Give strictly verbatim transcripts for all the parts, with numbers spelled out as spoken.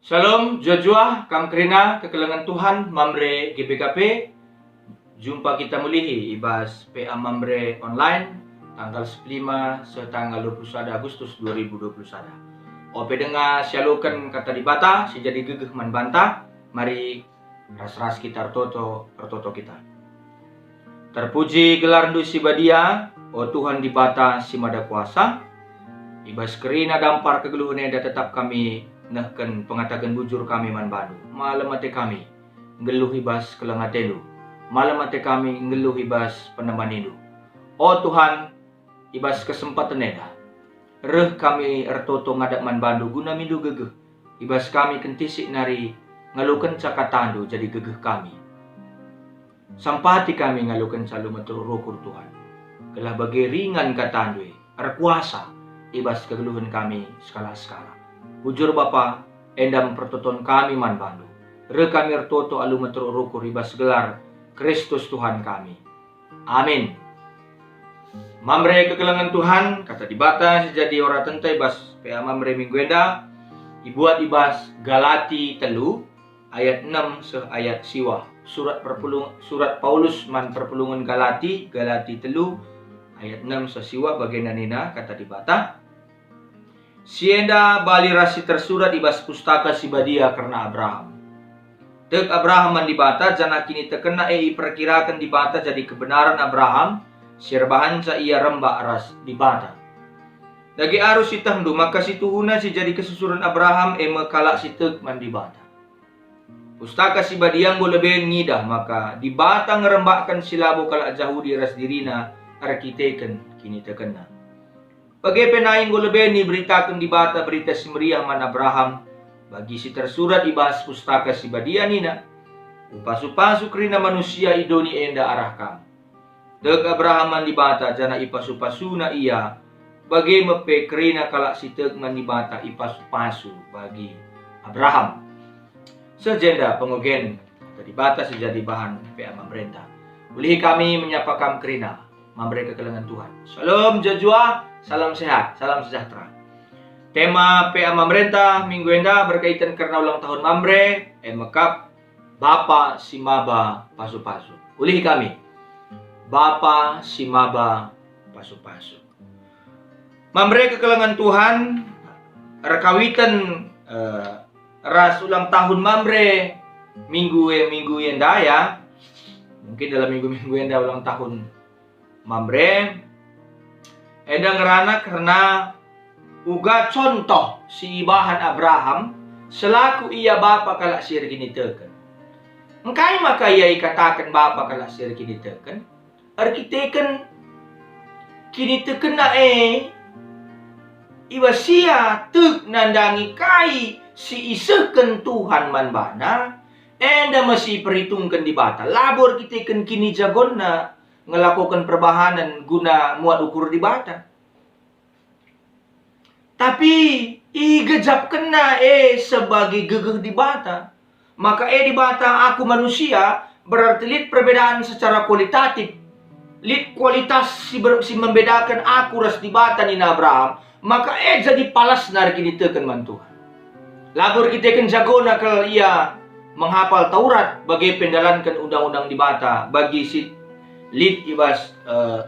Shalom, juah-juah kam kerina kekelengen Tuhan, Mamre G B K P. Jumpa kita mulihi i bas P A Mamre online, tanggal sepuluh lima seh tanggal dua puluh sada Agustus dua ribu dua puluh sada. Ope denga sialoken Kata Dibata si jadi gegeh man banta, mari ras-ras kita ertoto, ertoto kita. Terpuji gelarNdu si badia, o Tuhan Dibata si mada kuasa. I bas kerina dampar kegeluhen enda tetap kami nehken pengataken bujur kami man bandu. Malem ate kami nggeluh i bas keleng atendu. Malem ate kami nggeluh i bas penemanindu. O Tuhan, i bas kesempaten enda, reh kami ertoto ngadap man bandu guna mindu gegeh. I bas kami kentisik nari ngalokenca katandu jadi gegeh kami. Sampati kami ngalokenca alu meteruk rukur, Tuhan, gelah bage ringan katandu e erkuasa i bas kegeluhen kami sekala-sekala. Bujur Bapa, enda me pertoton kami man bandu. Reh kami ertoto alu meteruk rukur i bas gelar Kristus Tuhan kami. Amin. Mamre kekelengen Tuhan, Kata Dibata si jadi oratenta i bas P A Mamre minggu enda ibuat i bas Galati telu ayat enem seh ayat siwah. Surat perpulung-, surat Paulus man perpulungen Galati, Galati telu ayat enem seh siwah, bagenda nina Kata Dibata. Si enda bali ras si tersurat i bas Pustaka Si Badia kerna Abraham. Tek Abraham man Dibata, janah kinitekenna e iperkiraken Dibata jadi kebenaren Abraham, si erbahanca ia rembak ras Dibata. Dage arus ietehndu maka si tuhuna si jadi kesusuren Abraham e me kalak si tek man Dibata. Pustaka Si Badia enggo leben ngidah maka Dibata ngerembakken si labo kalak Jahudi ras dirina erkiteken kinitekenna. Bage pe nai enggo leben iberitaken Dibata Berita Si Meriah man Abraham, bagi si tersurat i bas Pustaka Si Badia nina, "Kupasu-pasu kerina manusia i doni enda arah kam." Tek Abraham man Dibata janah ipasu-pasuna ia, bage me pe kerina kalak si tek man Dibata ipasu-pasu bagi Abraham. Seh jenda pengogen Kata Dibata si jadi bahan P A Mamrenta. Ulihi kami menyapa kam kerina, Mamre kekelengen Tuhan. Shalom, juah-juah, salam sehat, salam sejahtera. Tema P A Mamrenta minggu enda berkaitan kerna ulang tahun Mamre, e me kap Bapa si maba pasu-pasu. Ulihi kami, Bapa si maba pasu-pasu. Mamre kekelengen Tuhan, erkawiten, eh, ras ulang tahun Mamre minggu e, minggu enda ya. Mungkin dalam minggu-minggu enda ulang tahun Mamre. Enda ngerana kerna uga contoh si ibahan Abraham selaku ia bapa kalak si erkiniteken. Engkai maka ia ikataken bapa kalak si erkiniteken? Erkiteken kinitekenna e, i bas ia tek nandangi kai si isehken Tuhan man bana, enda me si iperhitungken Dibata. Labo erkiteken kinijagonna ngelakoken perbahanen guna muat ukur Dibata. Tapi igejapkenna e sebagai gegeh Dibata. Maka e Dibata aku manusia, berarti lit perbedaan secara kualitatif. Lit kualitas si ber-, si membedaken aku ras Dibata nina Abraham, maka e jadi palasna erkiniteken man Tuhan. Labo erkiteken jagona kal ia menghapal Taurat bage pe ndalanken undang-undang Dibata bagi si lit i bas, eh,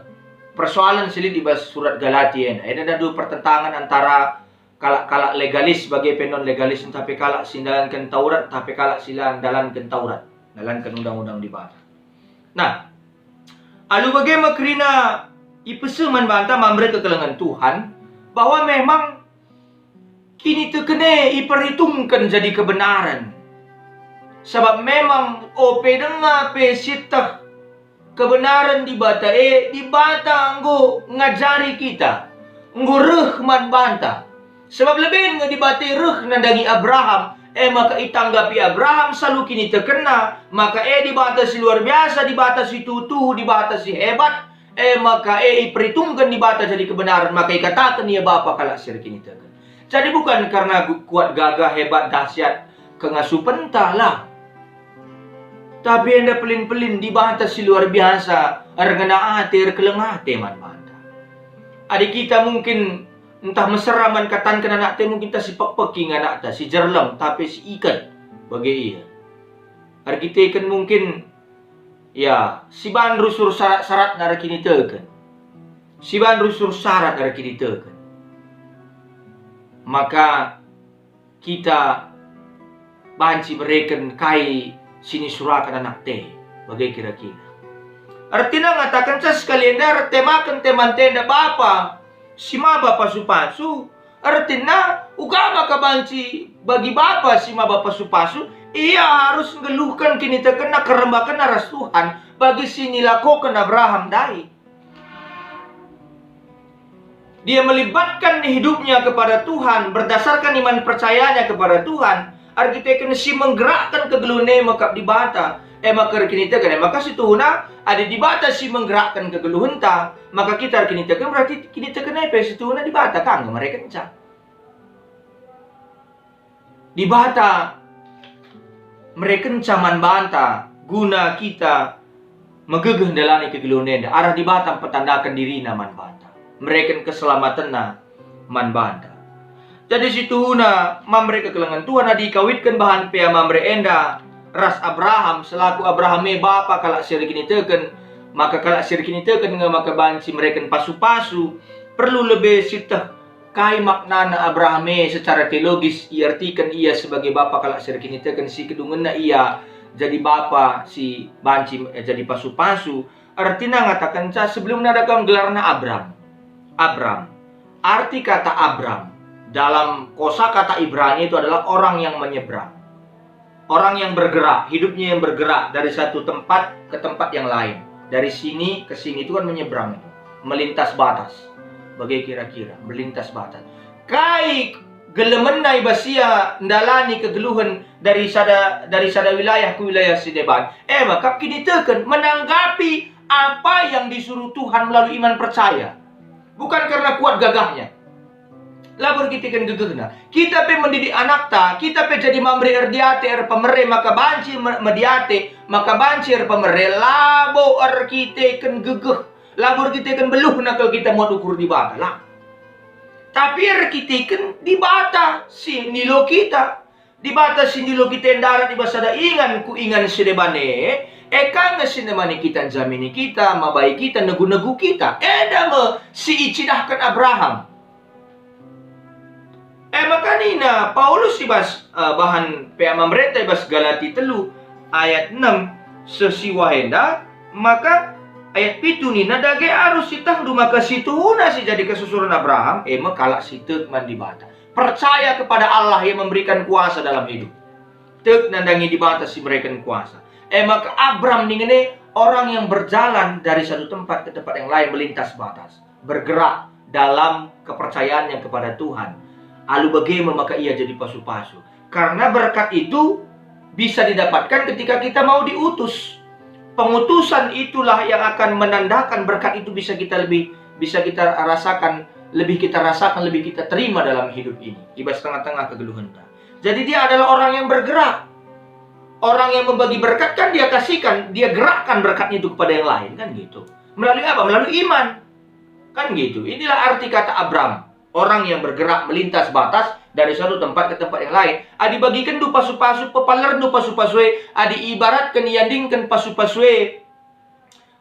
persoalen si lit i bas surat Galati enda. Enda ndu pertentangan antara kalak-kalak legalis bage pe non-legalis, ntah pe kalak si ndalanken Taurat, ntah pe kalak si la ndalanken Taurat, ndalanken undang-undang Dibata. Nah, alu bage me kerina ipeseh man banta Mamre kekelengen Tuhan, bahwa memang kiniteken e iperhitungken jadi kebenaren. Sabap memang ope denga pe sieteh kebenaren Dibata e, Dibata enggo ngajari kita, enggo reh man banta. Sebab leben nge Dibata e reh nandangi Abraham, e maka itanggapi Abraham salu kinitekenna, maka e Dibata si luar biasa, Dibata si tuhu-tuhu, Dibata si hebat, e maka e iperhitungken Dibata jadi kebenaren, maka ikataken ia Bapa kalak si erkiniteken. Jadi bukan karena gu-, kuat gagah, hebat, dahsyat, kengasupenta, la. Tapi enda pelin-pelin Dibata si luar biasa, erngena ate, erkeleng ate man banta. Adi kita mungkin ntah mesera man katanken anakta, mungkin ntah sipekpeki nge anakta, si jerleng, tapi si iket bage ia. Erkiteken mungkin, ya, siban rusur syarat-syaratna erkiniteken. Siban rusur syarat erkiniteken. Maka kita banci mereken kai si nisuraken anakta, bage kira-kira. Ertina ngatakenca sekali enda ertemaken temanta enda bapa si maba pasu-pasu, ertina uga maka banci bagi bapa si maba pasu-pasu, ia harus nggeluhken kinitekenna, kerembakenna ras Tuhan bagi si nilakoken Abraham ndai. Dia melibatkan hidupnya kepada Tuhan berdasarkan iman percayanya kepada Tuhan, erkiteken si menggerakkan kegeluhen e me kap Dibata. E maka erkiniteken, e maka situhuna, adi Dibata si menggerakkan kegeluhenta, maka kita erkiniteken, berarti kiniteken e pe situhuna Dibata ka nge merekenca. Dibata merekenca man banta guna kita megegeh ndalani kegeluhen enda, arah Dibata mpetandaken diriNa man banta, mereken keselamatenNa man banta. Jadi situhuna, Mamre kekelengen Tuhan, adi ikawitken bahan pea Mamre enda ras Abraham, selaku Abraham e bapa kalak si erkiniteken, maka kalak si erkiniteken nge maka banci mereken pasu-pasu, perlu lebe sieteh kai maknana Abraham e secara teologis, iartiken ia sebagai bapa kalak si erkiniteken, si kedungenna ia jadi bapa si banci, eh, jadi pasu-pasu. Ertina ngatakenca sebelumna ada kam gelarna Abram. Abram. Arti kata Abram dalam kosakata Ibrani itu adalah orang yang menyeberang. Orang yang bergerak, hidupnya yang bergerak dari satu tempat ke tempat yang lain. Dari sini ke sini itu kan menyeberang itu. Melintas batas. Bage kira-kira, melintas batas. Kai gelemenna i bas ia ndalani kegeluhen dari sada, dari sada wilayah ku wilayah si deban? E maka kiniteken menanggapi apa yang disuruh Tuhan melalui iman percaya. Bukan karena kuat gagahnya. Labo erkiteken gegehna. Kita pe mendidik anakta, kita pe jadi Mamre erdiate, erpemere, maka banci me-, mediate, maka banci erpemere, labo erkiteken gegeh, labo erkiteken beluhna kal kita muat ukur Dibata, la. Tapi erkiteken Dibata si nilo kita. Dibata si ndilo kita ndarat i bas sada ingan ku ingan si deban e, e ka nge si nemani kita, njamini kita, mabai kita, negu-negu kita. Enda me si icidahken Abraham. E maka nina Paulus i bas, eh, bahan pea Mamreta i bas Galati telu ayat enem seh siwah enda, maka ayat pitu nina, "Dage arus ietehndu maka situhuna si jadi kesusuren Abraham, e me kalak si tek man Dibata." Percaya kepada Allah yang memberikan kuasa dalam hidup. Tek nandangi Dibata si mereken kuasa. E maka Abram ningen e orang yang berjalan dari satu tempat ke tempat yang lain, melintas batas, bergerak dalam kepercayaannya kepada Tuhan. Alu bage me maka ia jadi pasu-pasu. Karena berkat itu bisa didapatkan ketika kita mau diutus. Pengutusan itulah yang akan menandakan berkat itu bisa kita lebih, bisa kita rasakan, lebih kita rasakan, lebih kita terima dalam hidup ini, i bas tengah-tengah kegeluhenta. Jadi dia adalah orang yang bergerak. Orang yang membagi berkat kan dia kasihkan, dia gerakkan berkatnya itu kepada yang lain, kan gitu. Melalui apa? Melalui iman. Kan gitu. Inilah arti kata Abram. Orang yang bergerak melintas batas dari satu tempat ke tempat yang lain. Adi bagikenndu pasu-pasu, pepalerndu pasu-pasu e, adi ibaratken, iandingken pasu-pasu e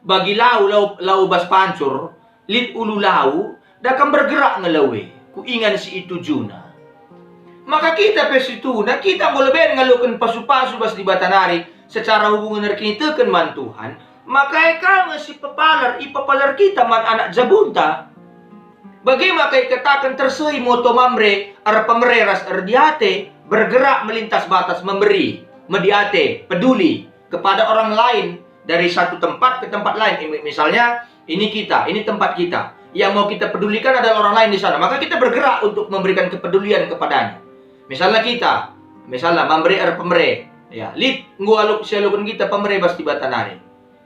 bagi lau, lau, lau bas pancur, lit ulu lau, da kam bergerak nge lau e, ku ingan si itujuna. Maka kita pe situhuna, kita enggo leben ngaloken pasu-pasu bas Dibata nari secara hubungen erkiniteken man Tuhan, maka e ka nge si pepaler, ipepaler kita man anak jabunta. Bage maka ikataken tersehi moto Mamre, erpemere ras erdiate, bergerak melintas batas, memberi, mediate, peduli kepada orang lain dari satu tempat ke tempat lain. Imi-, misalnya, ini kita, ini tempat kita. Yang mau kita pedulikan adalah orang lain di sana. Maka kita bergerak untuk memberikan kepedulian kepadanya. Misalnya kita, misalnya Mamre erpemere, ya, lit enggo aluk sialoken kita pemere bas Dibata nari.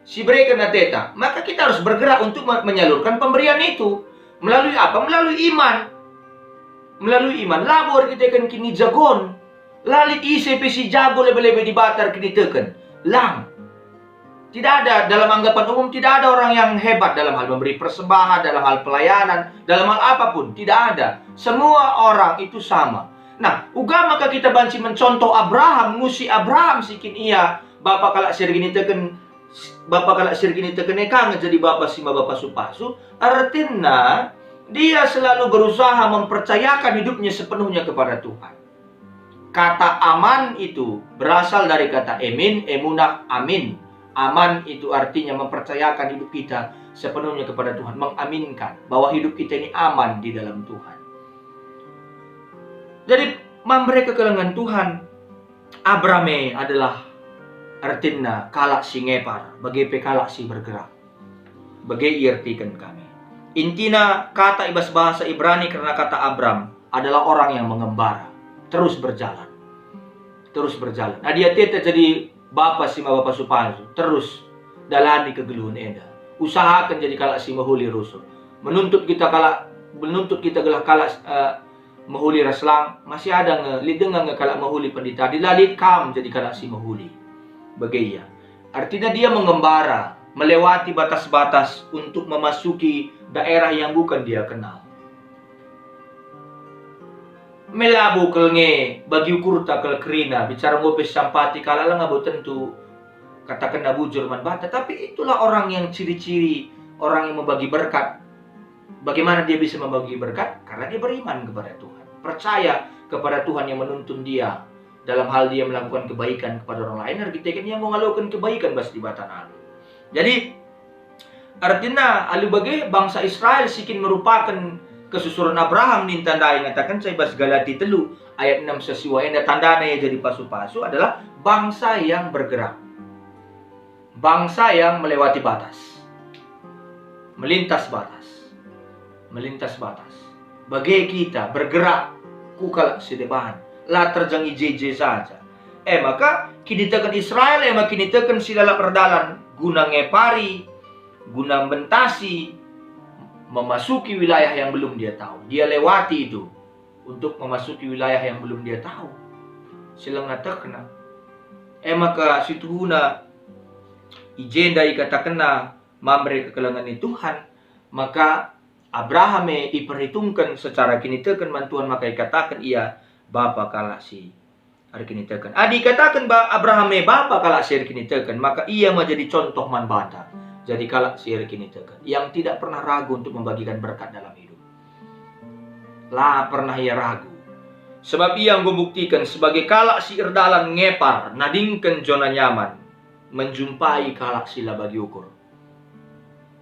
Si bereken ateta, maka kita harus bergerak untuk me-, menyalurkan pemberian itu. Melalui apa? Melalui iman. Melalui iman. Labo erkiteken kinijagon. La lit ise pe si jago lebe-lebe Dibata erkiniteken. Lang. Tidak ada, dalam anggapan umum, tidak ada orang yang hebat dalam hal memberi persembahan, dalam hal pelayanan, dalam hal apapun. Tidak ada. Semua orang itu sama. Nah, uga maka kita banci mencontoh Abraham, ngusi Abraham si kin ia bapa kalak si erkiniteken, bapa kalak si erkiniteken e ka nge jadi bapa si maba pasu-pasu. Ertina, dia selalu berusaha mempercayakan hidupnya sepenuhnya kepada Tuhan. Kata aman itu berasal dari kata emin, emunah, amin. Aman itu artinya mempercayakan hidup kita sepenuhnya kepada Tuhan, mengaminkan bahwa hidup kita ini aman di dalam Tuhan. Jadi, mambereken kekelengen Tuhan, Abram e adalah ertina kalak si ngepar, bage pe kalak si bergerak. Bage iertiken kami. Intina kata i bas bahasa Ibrani kerna kata Abram adalah orang yang mengembara, terus berjalan. Terus berjalan. Adi ateta jadi bapa si maba pasu-pasu, terus dalani kegeluhen enda. Usahaken jadi kalak si mehuli rusur. Menuntut kita kalak, menuntut kita gelah kalak, eh, mehuli ras lang, masih ada nge, lit denga nge kalak mehuli pendeta, adi la lit kam jadi kalak si mehuli. Bage ia. Artina dia mengembara, melewati batas-batas untuk memasuki daerah yang bukan dia kenal. Me labo kal nge bagi ukurta kal kerina, bicara enggo pe sampati kalak langa bo tentu katakenna bujur man banta, tapi itulah orang yang ciri-ciri orang yang membagi berkat. Bagaimana dia bisa membagi berkat? Karena dia beriman kepada Tuhan, percaya kepada Tuhan yang menuntun dia dalam hal dia melakukan kebaikan kepada orang lain, erkiteken ia enggo ngaloken kebaikan bas Dibata nari. Jadi, artina alu bage bangsa Israel si kin merupaken kesusuren Abraham ninta ndai ngatakenca i bas Galati telu ayat enam seh siwah enda, tandana ia jadi pasu-pasu adalah bangsa yang bergerak. Bangsa yang melewati batas. Melintas batas. Melintas batas. Bage kita bergerak ku kalak si deban. La terjeng i je-je saja. E maka, kiniteken Israel e maka kiniteken si lalap erdalan guna ngepari, guna mbentasi, memasuki wilayah yang belum dia tahu. Dia lewati itu untuk memasuki wilayah yang belum dia tahu. Si langa tehna. E maka situhuna i jenda ikatakenna mamre kekelengen ni Tuhan, maka Abraham e iperhitungken secara kiniteken man Tuhan maka ikataken ia bapa kalak si erkiniteken. Adi ikataken ba Abraham e bapa kalak si erkiniteken, maka ia me jadi contoh man banta, jadi kalak si erkiniteken, yang tidak pernah ragu untuk membagikan berkat dalam hidup. La pernah ia ragu. Sebab ia enggo mbuktiken sebagai kalak si erdalan ngepar, nadingken zona nyaman, menjumpai kalak si la bagi ukur.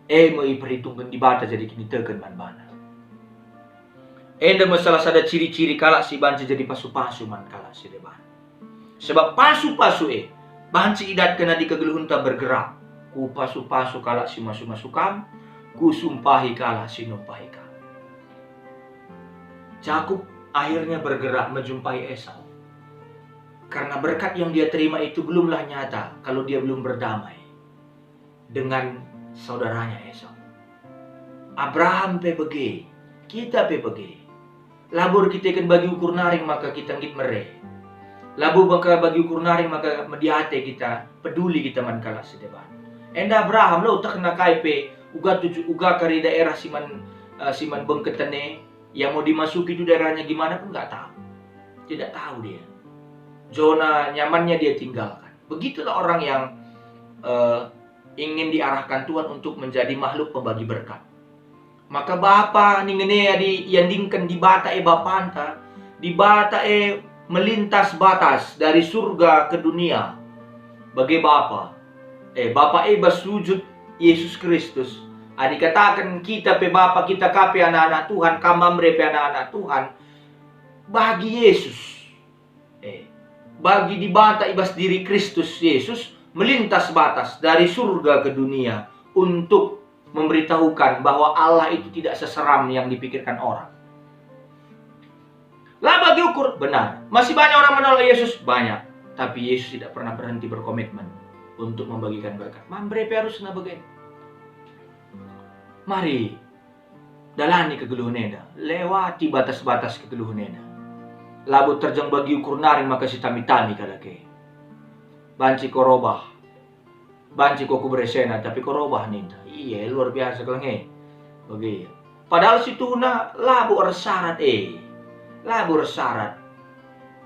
E me iperhitungken Dibata jadi kiniteken man bana. Enda me salah sada ciri-ciri kalak si banci jadi pasu-pasu man kalak si deban. Sebab pasu-pasu e banci idatken adi kegeluhenta bergerak. Kupasu-pasu kalak si masu-masu kam, kusumpahi kalak si numpahi kam. Jakup akhirnya bergerak menjumpai Esau. Karena berkat yang dia terima itu belumlah nyata kalau dia belum berdamai dengan saudaranya Esau. Abraham pe bage, kita pe bage. Labo erkiteken bagi ukur naring maka kita nggit mere. Labo maka bagi ukur naring maka mediate kita, peduli kita man kalak si deban. Enda Abraham la ietehna kai pe, uga tuju, uga kari daerah si man, eh, si man bengketen e, yang mau dimasuki itu daerahnya gimana pun nggak tahu. Tidak tahu dia. Zona nyamannya dia tinggalkan. Begitulah orang yang, eh, ingin diarahkan Tuhan untuk menjadi makhluk pembagi berkat. Maka bapa ningen e adi iandingken Dibata e bapanta, Dibata e melintas batas dari surga ke dunia. Bage bapa, eh, bapa e bas wujud Yesus Kristus. Adi kataken kita pe bapa, kita ka pe anak-anak Tuhan, kam mamre pe anak-anak Tuhan, bagi Yesus. Eh, bagi Dibata i bas diri Kristus Yesus melintas batas dari surga ke dunia untuk memberitahukan bahwa Allah itu tidak seseram yang dipikirkan orang. La bagi ukur, benar. Masih banyak orang menolak Yesus? Banyak. Tapi Yesus tidak pernah berhenti berkomitmen untuk membagikan berkat. Mamre pe arusna bage. Mari dalani kegeluhen enda, lewati batas-batas kegeluhen enda. Labo terjeng bagi ukur naring maka sitami-tami kalak e. Banci korobah. Banci ko kuberesena, tapi ko robah ninta. Iya, luar biasa kal nge. Bage. Padahal situhuna labo ersyarat e. Labo ersyarat.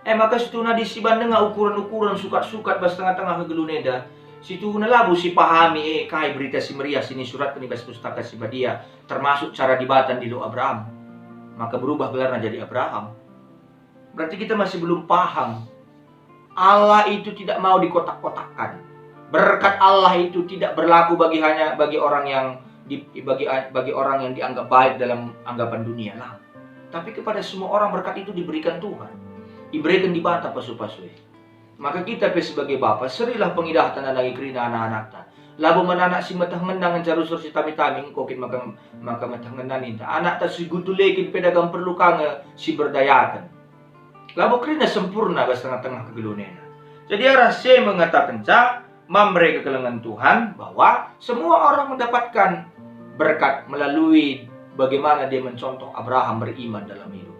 E maka situhuna adi siban denga ukuran-ukuran sukat-sukat bas tengah-tengah kegeluhen enda, situhuna labo sipahami e kai Berita Si Meriah si nisuratken i bas Pustaka Si Badia, termasuk cara Dibata ndilo Abraham. Maka berubah gelarna jadi Abraham. Berarti kita masih belum paham. Allah itu tidak mau dikotak-kotakkan. Berkat Allah itu tidak berlaku bagi hanya bagi orang yang di, bagi, bagi orang yang dianggap baik dalam anggapan dunia lah. Tapi kepada semua orang berkat itu diberikan Tuhan. Diberikan Dibata pasu-pasu e. Maka kita pe sebagai bapa, serilah pengidahta nandangi kerina anak-anakta. Labo man anak si meteh ngena ngenca rusur si tami-tami, enggo kin maka, maka meteh ngena ninta. Anakta si gutul e kin pe dagam perlu ka nge si berdayaken. Labo kerina sempurna bas tengah-tengah kegeluhen enda. Jadi arah si e mengatakenca, Mamre kekelengen Tuhan bahwa semua orang mendapatkan berkat melalui bagaimana dia mencontoh Abraham beriman dalam hidup.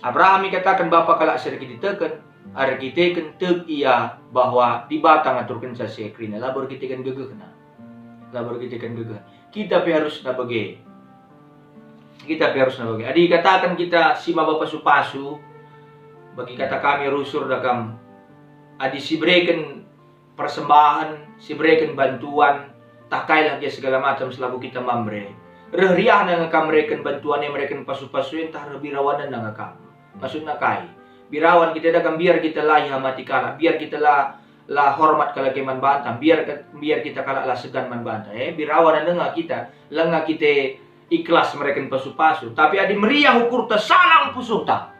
Abraham ikataken bapa kalak si erkiniteken, erkiteken tek ia bahwa Dibata ngaturkenca si e kerina, labo erkiteken gegehna. Labo erkiteken gegehna. Kita pe harusna bage. Kita pe harusna bage. Adi ikataken kita si maba pasu-pasu, bagi kata kami rusur da kam, adi sibereken persembahen, sibereken bantuan, tah kailah gia segala macam selaku kita Mamre. Reh riahna nge kam mereken bantuan e, mereken pasu-pasu e, ntah reh birawanenna nge kam. Maksudna kai? Birawan kita da kam, biar kita la ihamati kalak, biar kita la, la hormat kalak e man banta, biar ke-, biar kita kalak la segan man banta. Eh, birawan denga kita, langa kita ikhlas mereken pasu-pasu. Tapi adi meriah ukurta, salang pusuhta.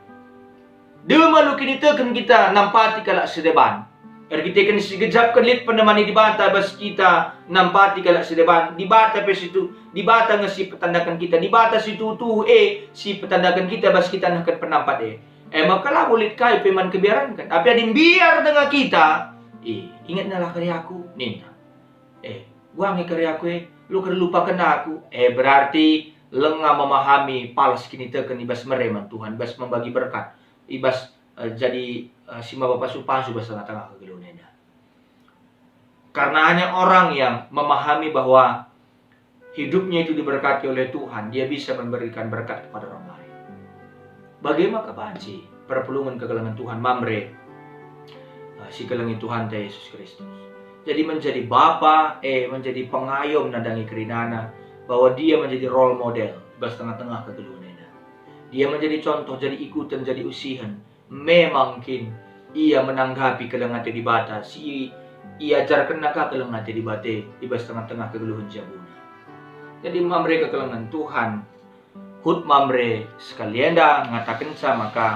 Dem alu kiniteken kita nampati kalak si deban. Erkiteken si gejapken lit penemani Dibata bas kita nampati kalak si deban. Dibata pe situ, Dibata nge si petandaken kita. Dibata si tuhu-tuhu e si petandaken kita bas kita nehken penampat e. E maka labo lit kai pe man kebiaranken. Tapi adi mbiar denga kita, eh, ingetnalah kari aku, ninta. Eh, guangi kari aku e, lu kari lupaken aku. Eh, berarti lenga memahami palas kiniteken i bas mere man Tuhan, i bas membagi berkat, i bas, eh, jadi, eh, si maba pasu-pasu bas tengah-tengah kegeluhen enda. Karena hanya orang yang memahami bahwa hidupnya itu diberkati oleh Tuhan, dia bisa memberikan berkat kepada orang lain. Bage maka banci perpulungen kekelengen Tuhan Mamre, eh, si kelengi Tuhanta Yesus Kristus. Jadi menjadi bapa, eh, menjadi pengayom nandangi kerinana, bahwa dia menjadi role model bas tengah-tengah kegeluhen enda. Dia menjadi contoh, jadi ikuten, jadi usihen. Memang kin ia menanggapi keleng ate Dibata si iajarkenna ka keleng ate Dibata i bas tengah-tengah kegeluhen jabuna. Jadi Mamre kekelengen Tuhan, hut Mamre sekali enda ngatakenca maka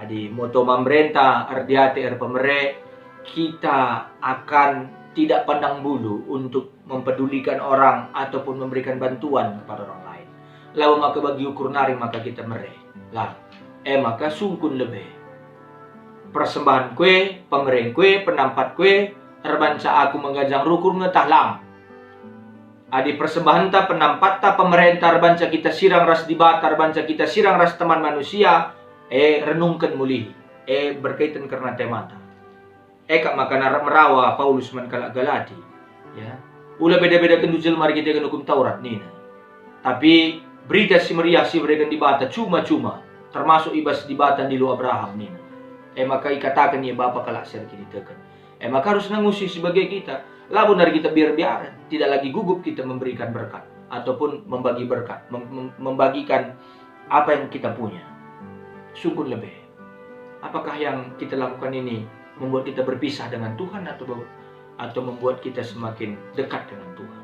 adi moto Mamrenta erdiate erpemere, kita akan tidak pandang bulu untuk mempedulikan orang ataupun memberikan bantuan kepada orang lain. Labo maka bagi ukur nari maka kita mere. Lah, e maka sungkun lebe. Persembahen kue, pemereng kue, penampat kue, erbanca aku mengganjang rukur nge tah lang. Adi persembahenta, penampatta, pemerenta erbanca kita sirang ras Dibata, erbanca kita sirang ras teman manusia, e renungken mulihi, e berkaitan kerna temanta. E kap maka narap merawa Paulus man kalak Galati, ya. Ula beda-bedakenndu jelma erkiteken Ukum Taurat, nina. Tapi Berita Si Meriah si ibereken Dibata cuma-cuma, termasuk i bas Dibata ndilo Abraham, nina. E maka ikataken ia bapa kalak si erkiniteken. E maka harus nangusi si bage kita. Labo nari kita biar-biaren, tidak lagi gugup kita memberikan berkat ataupun membagi berkat, mem-, mem-, membagikan apa yang kita punya. Sungkun lebe. Apakah yang kita lakukan ini membuat kita berpisah dengan Tuhan atau be-, atau membuat kita semakin dekat dengan Tuhan?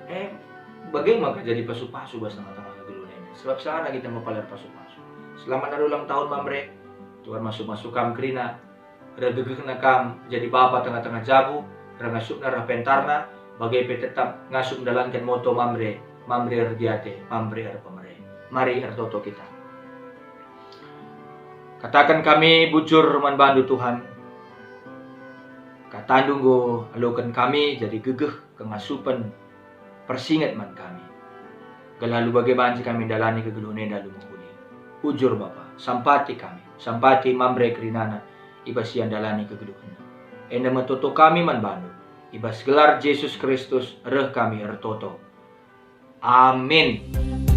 Eh, bage maka jadi pasu-pasu bas tengah-tengah kegeluhen enda? Sebab sana kita mepaler pasu-pasu. Selamat hari ulang tahun, Mamre. Tuhan masuk-masuk kam kerina. Reh gegehna kam jadi bapa tengah-tengah jabu, reh ngasupna reh pentarna, bage pe tetap ngasup ndalanken moto Mamre, Mamre erdiate, Mamre erpemere. Mari ertoto kita. Kataken kami bujur man bandu, Tuhan. KataNdu enggo aloken kami jadi gegeh, kengasupen, persinget man kami, gelah alu bage banci kami ndalani kegeluhen enda alu mehuli. Bujur Bapa, sampati kami, sampati Mamre kerinana i bas ia ndalani kegeluhenna. Enda me toto kami man bandu. I bas gelar Jesus Kristus reh kami ertoto. Amin.